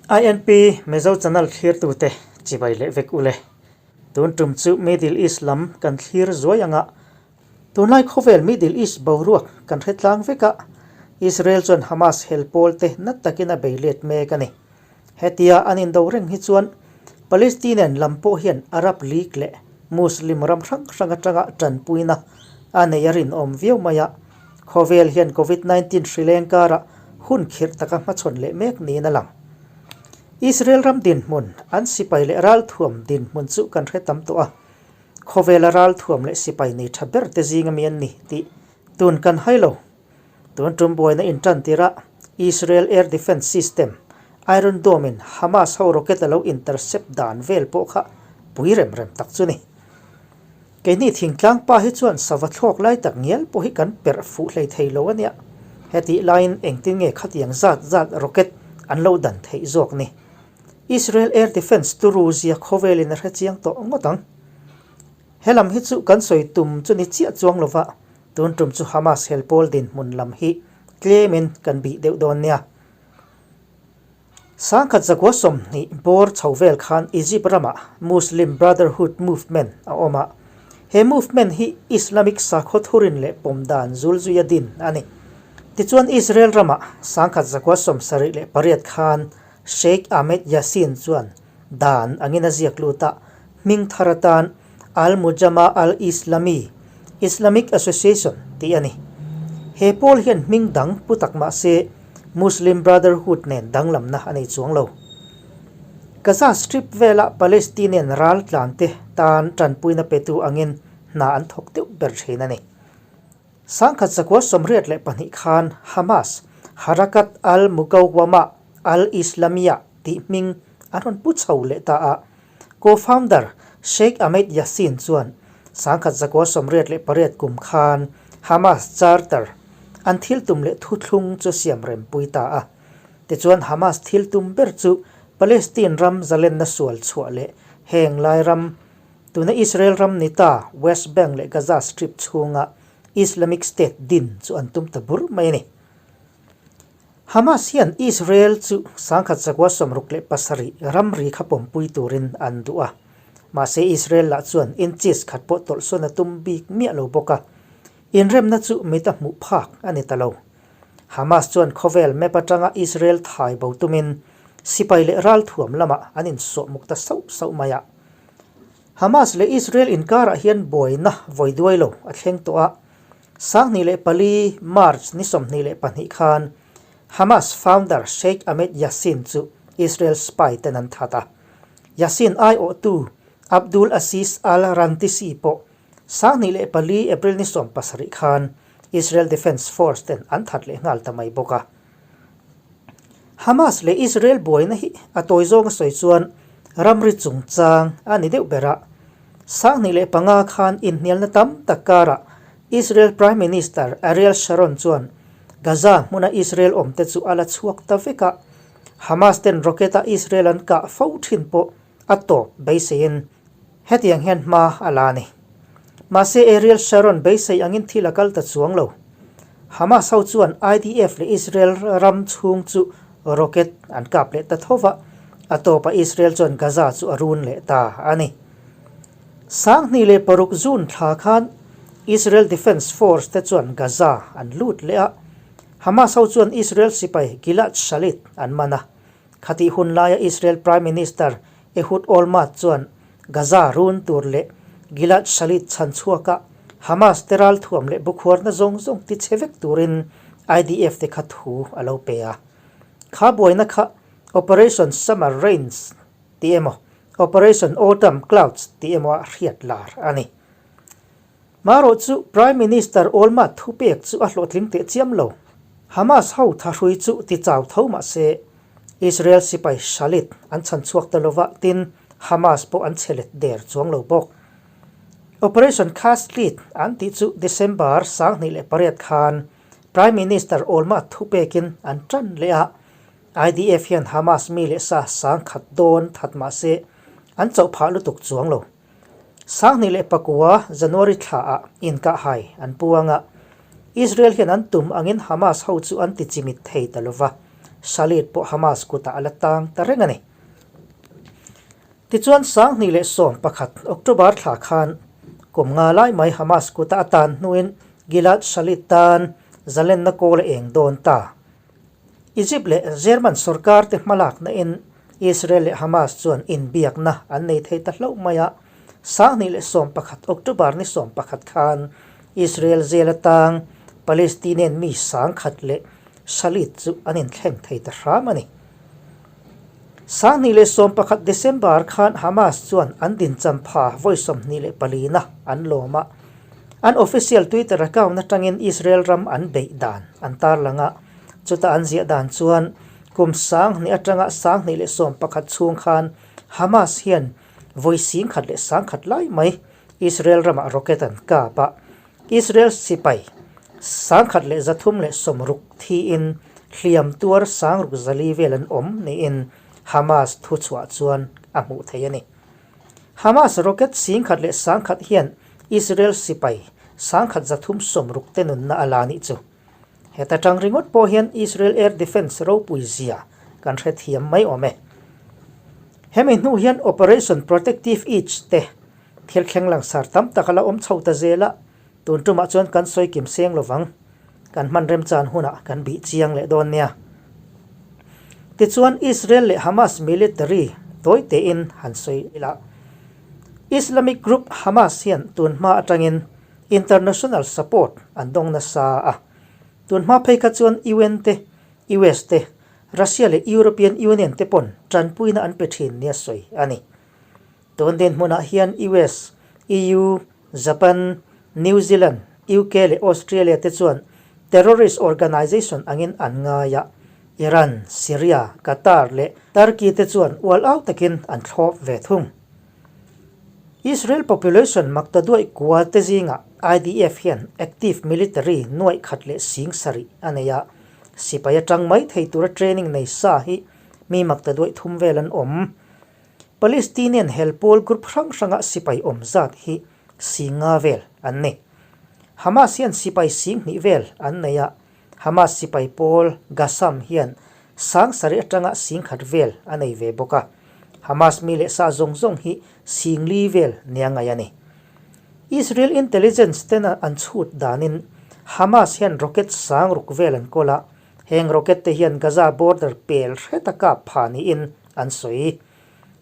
INP Mizo Channel thlirtute chibai leh vek ule. Tun tum chu Middle East lam kan thlir zuai anga tunlai khawvel Middle East boruak kan hre tlang vek a, Israel chuan Hamas hel pawl te nat takin a bei let mek a ni. Hetia an indo reng hi chuan Palestinian lam pawh hian Arab League leh Muslim ram hrang hrang atanga tanpuina a nei a rinawm viau mai a, khawvel hian Covid 19 hri leng karah hun khirh taka hmachhawn leh mek niin a lang. Israel ram dinhmun, an sipai leh ralthuam dinhmun chu kan hre tam tawh a, khawvela ralthuam leh sipai nei tha ber te zinga mi an ni tih tun kan hai lo. Tun tum buaina intan tirah Israel Air Defence System, Iron Dome in Hamas ho rocket a lo intercept dan vel pawh kha pui rem rem tak chu ni. Keini thingtlang pa hi chuan sava thlawk lai tak ngial pawh hi kan perh fuh hlei thei lo a nia. Hetih laiin engtin nge khatiang zat zat rocket an lo dan theih zawk ni. Israel Air Defence turu zia khawvelin a hre chiang tawh ngawt ang. He lam hi chu kan sawi tum chu ni chiah chuang lova, tun tum chu Hamas hel pawl dinhmun lam hi tlemin kan bih deuh dawn nia. Sangkhat zakua 20 bawr chho vel khan Egypt ramah Muslim Brotherhood movement a awm a, he movement hi Islamic sakhaw thurin leh pawm dan zulzuia din a ni. Tichuan Israel ramah 1978 khan Sheikh Ahmed Yassin chuan dan angin a ziak lut a, hming thar atan Al-Mujama al-Islami, Islamic Association, tih a ni. He pawl hian hming dang pu tak mah se Muslim Brotherhood nen danglamna a nei chuang lo. Gaza Strip vela Palestinian ral tlante tan tanpuina petu angin hna an thawk deuh ber thin a ni. 1982 khan Hamas, Harakat al-Mukawwama al-Islamiyah tih hming an rawn pu chho leh ta a. Co-founder Sheikh Ahmed Yassin chuan 1988 kum khan Hamas Charter an thil tum leh thuthlung chu siam rempui ta a. Tichuan Hamas thil tum ber chu Palestine ram zalenna sual chhuah leh heng lai ram Tuna Israel ram ni ta West Bank leh Gaza Strip chhunga Islamic State din chu an tum ta bur mai a ni. Hamas hian Israel chu 1967 ramri kha pawmpui turin an duh a, mahse Israel lah chuan inches khat pawh tawlhsawn a tum bik miah lo bawk a, inremna chu mit a hmuh phak a ni ta lo. Hamas chuan khawvel map atanga Israel thai bo tumin sipai leh ralthuam lamah an insawhmuk ta sauh sauh mai a. Hamas leh Israel inkarah hian buaina vawi duai lo a thleng tawh a, 2004 March ni 22 khan Hamas founder Sheikh Ahmed Yassin chu Israel spy ten an that a. Yassin aiawhtu Abdul Aziz al-Rantisi pawh 2004 April ni 17 khan Israel Defence Force ten an that leh nghal ta mai bawk a. Hamas leh Israel buaina hi a tawi zawnga sawi chuan ramri chungchang a ni deuh ber a. 2005 khan inhnialna tam tak karah Israel Prime Minister Ariel Sharon chuan Gaza hmuna Israel awmte chu a la chhuak ta vek a, Hamas ten rocket a Israel an kah fo thin pawh a tawp beiseiin hetiang hian hma a la a ni. Mahse Ariel Sharon beisei angin thil a kal ta chuang lo. Hamas ho chuan IDF leh Israel ram chhung chu rocket an kap leh ta tho va, a tawpah Israel chuan Gaza chu a run leh ta a ni. 2006 June thla khan Israel Defence Force te chuan Gaza an lut leh a, Hamas ho chuan Israel sipai Gilad Shalit an man a. Khatih hun laia Israel Prime Minister Ehud Olmert chuan Gaza run tur leh Gilad Shalit chhan chhuaka Hamas te ralthuam leh bukhuarna zawng zawng ti chhe vek turin IDF te kha thu a lo pe a. Kha buaina kha Operation Summer Rains tih emaw Operation Autumn Clouds tih emaw a hriat lar a ni. Marawh chu Prime Minister Olmert thupek chu a hlawhtling teh chiam lo. Hamas ho thahrui chu ti chau tho mah se Israel sipai Shalit an chhan chhuak ta lova tin Hamas pawh an che let der chuang lo bawk. Operation Cast Lead an tih chu December 2008 khan Prime Minister Olmert thupekin an tan leh a, IDF hian Hamas mi leh sa 10,000 dawn that mah se an chauh phah lutuk chuang lo. 2009 January thlaah inkahhai an puang a, Israel hian an tum angin Hamas ho chu an ti chimit thei ta lova. Shalit pawh Hamas kutah a la tang ta reng a ni. Tichuan 2011 October thla khan kum nga lai mai Hamas kuta a tan hnuin Gilad Shalit tan zalenna kawl a eng dawn ta. Egypt leh German sorkar te hmalakna in Israel leh Hamas chuan inbiakna an nei thei ta hlauh mai a, 2011 October ni 11 khan Israel zel atang Palestinian mi 10,000 leh Shalit chu an inthleng thei ta hram a ni. 2011 December khan Hamas chuan an dinchampha vawi 24 na an lawm a, an official Twitter account atangin Israel ram an beih dan an tarlang a, chuta an ziah dan chuan kum 2000 atanga 2011 chhung khan Hamas hian vawi 10,100 lai mai Israel ramah rocket an kap a, Israel sipai 1360 thiin hliam tuar 64 vel an awm niin Hamas thuchhuah chuan a hmuh theih a ni. Hamas rocket 10,100 hian Israel sipai 1360 te nunna a la nih chu. Heta tang ringawt pawh hian Israel Air Defence ropui zia kan hrethiam mai awm e. Hemi hnu hian Operation Protective Edge te Thil thleng langsar tam tak a la awm chho ta zel a, tun tumah chuan kan sawi kim seng lovang. Kan hman remchan hunah kan bih chiang leh dawn nia. Tichuan Israel leh Hamas military tawi tein han sawi ila. Islamic group Hamas hian tun hma atangin international support an dawng nasa a. Tun hma phei kha chuan UN te, US te, Russia leh European Union te pawn tanpuina an pe thin nia sawi a ni. Tun dinhmunah hian US, EU, Japan, New Zealand, UK leh Australia te chuan terrorist organisation angin an ngai a, Iran, Syria, Qatar leh Turkey te chuan ual au takin an thlawp ve thung. Israel population maktaduaih kua te zingah IDF hian active military nuaih khat leh sing sarih a nei a, sipai atang mai thei tura training nei sa hi mi maktaduaih thum vel an awm. Palestinian hel pawl group hrang hranga sipai awm zat hi singa vel an ni. Hamas hian sipai sing hnih vel an nei a, Hamas sipai pawl Gassam hian sang sarih atanga sing khat vel a nei ve bawk a. Hamas mi leh sa zawng zawng hi sing li vel nia ngaih a ni. Israel intelligence tena an chhut danin Hamas hian rocket sang ruk vel an kawl a, heng rocket te hian Gaza border pel hret a kap pha niin an sawi.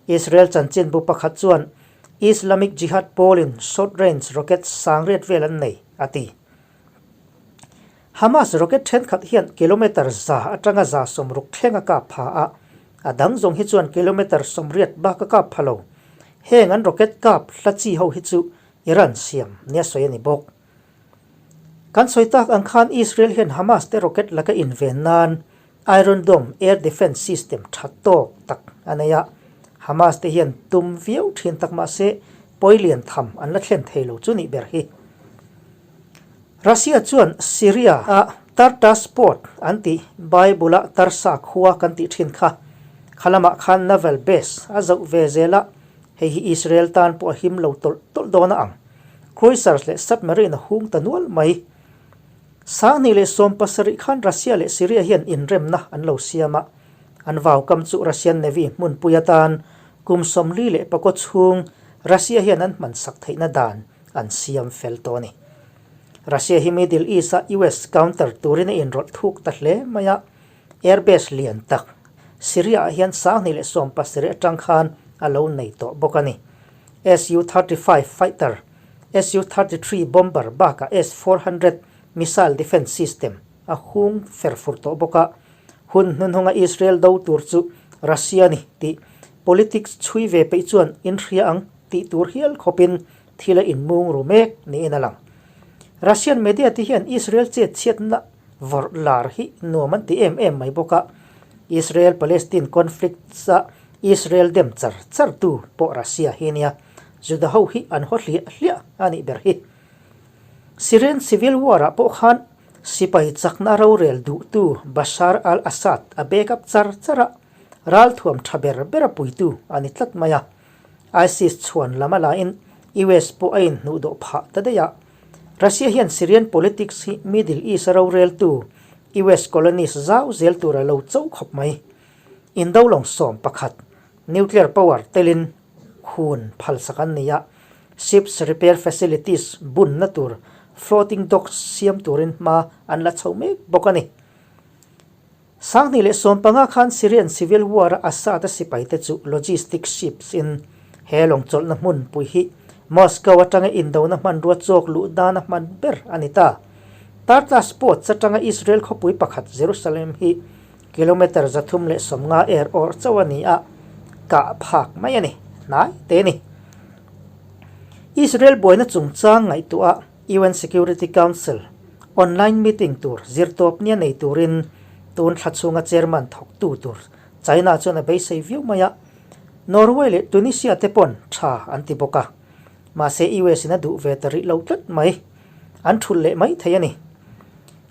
Israel chanchinbu pakhat chuan Islamic Jihad pawlin short range rocket sangriat vel an nei, a ti. Hamas rocket thenkhat hian kilometre za atanga 60 thleng a kap pha a, a dang zawng hi chuan kilometre 80 bak a kap pha lo. Heng an rocket kap hla chi ho hi chu Iran siam nia sawi a ni bawk. Kan sawi tak ang khan Israel hian Hamas te rocket laka inven nan Iron Dome air defence system tha tawk tak a nei a, Hamas te hian tum viau thin tak mah se pawi lian tham an la thlen thei lo chu nih ber hi. Russia chuan Syria a Tartus port an tih Bible a Tarsa khua kan tih thin kha khalamah khan naval base a zoh ve zel a, hei hi Israel tan pawh a him lo tawlh tawlh dawn a ang. Cruisers leh submarine a hung ta nual mai. 2017 khan Russia leh Syria hian inremna an lo siam a, an vaukam chu Russian Navy hmunpui atan kum 44 chhung Russia hian an hmansak theihna dan an siam fel tawh a ni. Russia hi Middle East-a US counter turin a inrawlh thuk ta hle mai a, airbase lian tak Syria-ah hian 2017 atang khan a lo nei tawh bawk a ni. Su-35 fighter, Su-33 bomber bakah S-400 missile defence system a hung fer fur tawh bawk a, hun hnuhnunga Israel do tur chu Russia ni tih politics chhui ve peih chuan inhria ang tih tur hial khawpin thil a inmung ru mek niin a lang. Russian media te hian Israel chet chhiatna vawrh lar hi nuam an ti em em mai bawk a, Israel-Palestine conflict-a Israel dem char char tu pawh Russia hi nia, Juda ho hi an haw hliah hliah a nih ber hi. Syrian civil war ah pawh khan sipai chakna rorel duhtu Bashar al-Assad a back up char char a, ralthuam tha ber ber a puitu a ni tlat mai a. ISIS chhuan lam a lain US pawh a inhnuh dawh phah ta daih a. Russia hian Syrian politics hi Middle East a roreltu US colonies zau zel tur a lo cho khawp mai. Indo lawng 11, nuclear power telin hun phalsak an ni a, ships repair facilities bunna tur floating docks siam turin hma an la chho mek bawk a ni. 2015 khan Syrian civil war-a Assad-a sipaite chu logistic ships in he lawng chawlhna hmunpui hi Moscow atanga indona hmanrua chawk luh dana hman ber a ni ta. Tartus Ports atanga Israel khawpui pakhat Jerusalem hi kilometre 350 er awrh chauh a ni a, kah phak mai a ni, hnai te ni. Israel buaina chungchang ngaihtuah UN Security Council online meeting tur zirtawp nia nei turin tun thla chhunga chairman thawktu tur China chuan a beisei viau mai a, Norway leh Tunisia te pawn tha an ti bawk a, mahse US in a duh ve ta rih lo tlat mai, an thulh leh mai thei a ni.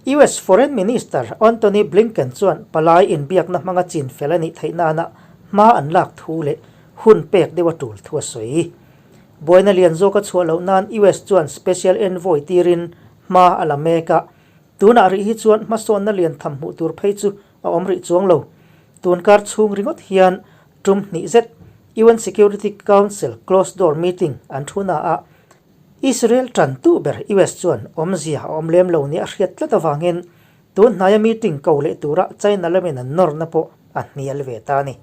US Foreign Minister Antony Blinken chuan palai inbiakna hmanga chin fel a nih theih nana hma an lak thu leh hun pek deuh a tul thu a sawi. Buaina lian zawk a chhuah loh nan US chuan Special Envoy tirin hma a la mek a, tunah rih hi chuan hmasawnna lian tham hmuh tur phei chu a awm rih chuang lo. Tun kar chhung ringawt hian tum hnih zet UN Security Council closed door meeting an thu na a, Israel tantu ber US chuan awmzia a awm lem lo nia a hriat tlat avangin tun hnaia meeting ko leh tura China lamin an nawrna pawh a hnial ve ta a ni.